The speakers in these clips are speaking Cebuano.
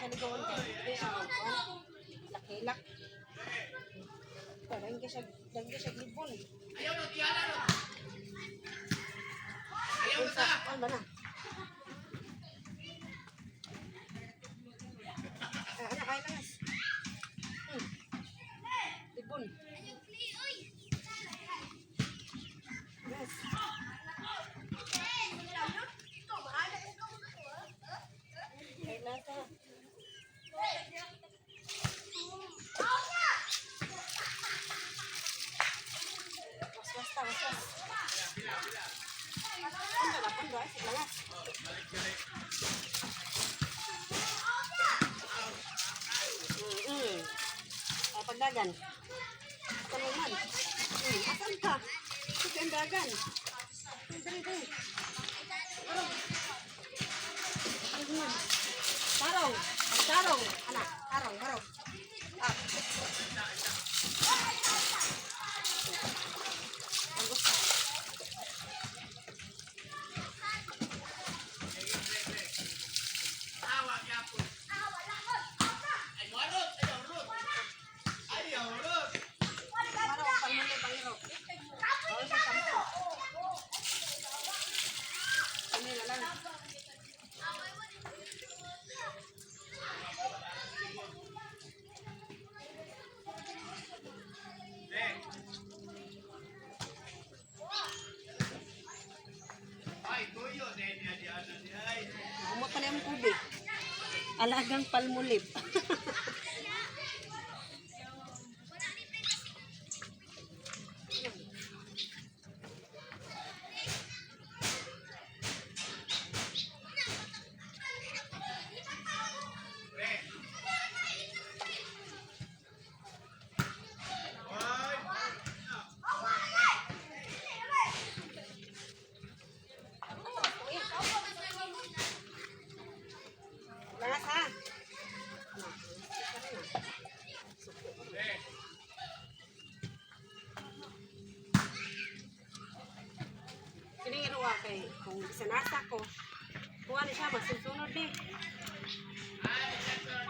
Siya ligawan kay di siya magkuan. Lakilak. Parang ka siya, daghan siya libon. Ayaw no, tiyala no. Ayaw na Unsa, ta. ano ba na? Ah, anak, ay langas. Libon. Yes. Ay, nasa. Was-was ta, was-was. Pundo na, pundo. Ay, sige langas. Ay, pagdagan. Asan mo man? Asan ka? Sige, ang dagan. Dali, dali. Tarong. Ay, man. Tarong. Tarong. Anak, tarong, tarong. Ah. Ang gusto. Awa gyapon. Ay muarot, ayaw rot. Ayaw rot. Marong, pangmuli, pangiro. Bawal sa sampo. Kami na lang. Ay, tuyo din niya diyan na ay. Umot pa na yung kubi. Alagang palmolive. Pre. Ay. Langas ha. Ano, langas ka rin, ah. Suko. Pre. Kini nga ruwa kay kung bisanasa ko. Kuha ni siya magsunod ni.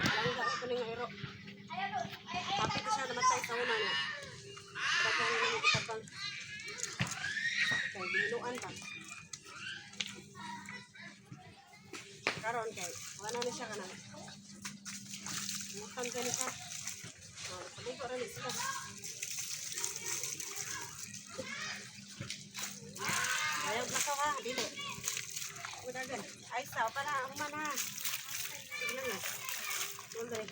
Alang ko ni nga iro. Kapit siya namatay sa una niya. Daghan na mo kitabang. Kay binuan ba. Karon kay wala na siya kanang. Mutan kay ni siya. Oh, paligo ra ni sila. Ayaw na ka ha, dili. Mudagan. Ay sa para human ha. Sige lang ah. Dole.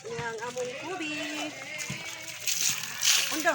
Yang among kubi. Undo.